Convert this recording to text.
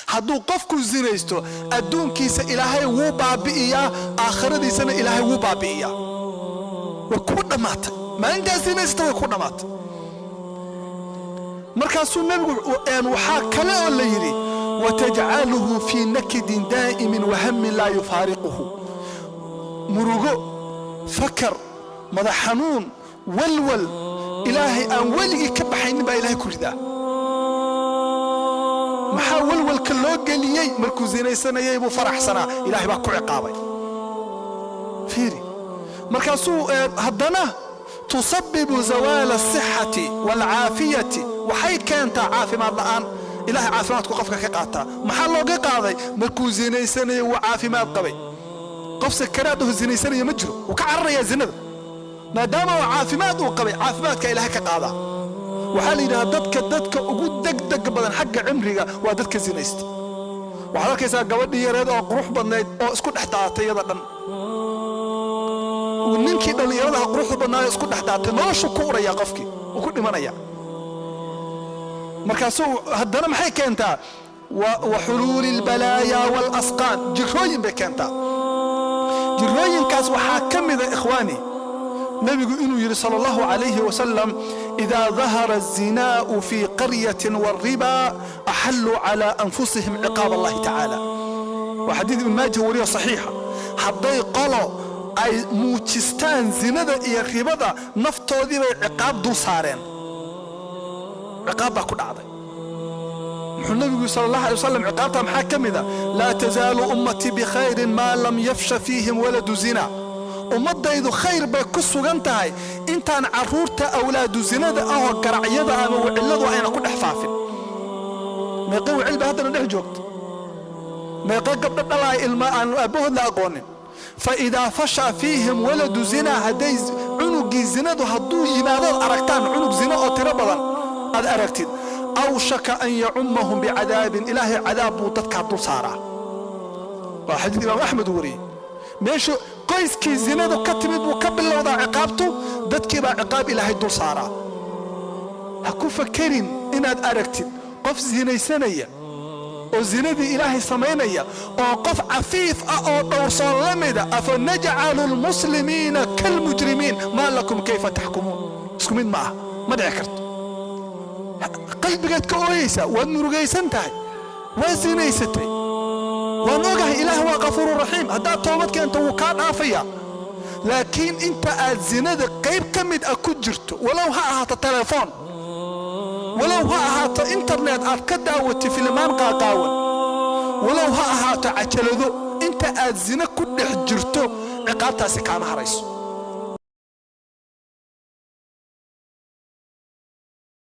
Hadduu qofku zinaysto, adduunkiisa Ilaahay wuu baabi'iyaa, aakhiradiisana Ilaahay wuu baabi'iyaa. Way ku dhammaatay maalintaas zinaysata, way ku dhammaatay. Markaasuu Nebigu waxaa kale oo la yidhi: watajcaluhu fii nakidin daa'imin wahammin laa yufaariquhu. Murugo, fakar, madax xanuun, walwal Ilaahay aan weligii ka baxaynin baa Ilaahay ku ridaa. Maxaa walwalka loo geliyey? Markuu zinaysanayay buu faraxsanaa, Ilahay baa ku ciqaabay. Fiiri, markaasuu haddana tusabibu zawaala asixati waalcaafiyati. Waxay keentaa caafimaad la'aan. Ilahay caafimaadku qofka ka qaataa. Maxaa looga qaaday? Markuu zinaysanayay wuu caafimaad qabay. Qof sakaraad oo zinaysanaya ma jiro, wuu ka cararayaa zinada. Maadaama uu caafimaad uu qabay, caafimaadka Ilahay ka qaadaa. Waxaa la yidhaha dadka ugu degdeg badan xagga cimriga waa dadka zinaysta. Waxaad arkaysaa gabadhii yareed oo qurux badnayd oo isku dhex daatay iyada dhan, ninkii dhallinyaradaha quruxda badnaayo isku dhex daatay, noloshu ku uraya, qofkii uu ku dhimanaya. Markaasuu haddana maxay keentaa? Wa xuluuli albalaaya waalasqaan, jirrooyin bay keentaa. Jirrooyinkaas waxaa ka mida, ikhwaani, Nebigu inuu yidhi sala Allahu calayhi wasalam: idaa dahara azinaa'u fii qaryatin waalriba axalluu calaa anfusihim ciqaab Allahi tacaala. Waa xadiid Ibn Maaja wariyo saxiixa. Hadday qolo ay muujistaan zinada iyo ribada, naftoodii bay ciqaab dul saareen, ciqaab baa ku dhacday. Muxuu Nebigu sala Allah alay wasalam? Ciqaabtaa maxaa ka mida? Laa tasaalu ummatii bikhayrin maa lam yafsha fiihim waladu zina. Ummaddaydu khayr bay ku sugan tahay intaan carruurta awlaadu zinada ahoo garacyada ama wicilladu ayna ku dhex faafin. Meeqe wicil ba haddana dhex joogta? Meeqe gabdho dhalaaya ilma aan aabbahood la aqoonin? Fa idaa fashaa fiihim waladu zina, hadday cunugii zinadu hadduu yimaadood aragtaan cunug zino oo tiro badan aad aragtid, awshaka an yacummahum bicadaabin, Ilaahay cadaab buu dadkaa dul saaraa. Waa xadiid Imaam Axmed wariyey. Meeshu qoyskii zinadu ka timid buu ka bilowdaa ciqaabtu, dadkii baa ciqaab Ilaahay dul saaraa. Ha ku fakerin inaad aragtid qof zinaysanaya oo zinadii Ilaahay samaynaya oo qof cafiif ah oo dhowrsoon la mida. Afa najcalu lmuslimiina kalmujrimiin maa lakum kayfa taxkumuun? Isku mid ma ah, ma dhici karto. Qalbigaad ka ooyeysaa, waad murugaysan tahay, waa zinaysatay, waan ogahay. Ilaah waa kafuuru raxiim, haddaad toobad keento wuu kaa dhaafayaa. Laakiin inta aad zinada qayb ka mid ah ku jirto, walow ha ahaato telefoon, walow ha ahaato internet aad ka daawatay filimaan qaaqaawan, walow ha ahaato cajalado, inta aad zina ku dhex jirto ciqaabtaasi kaama harayso.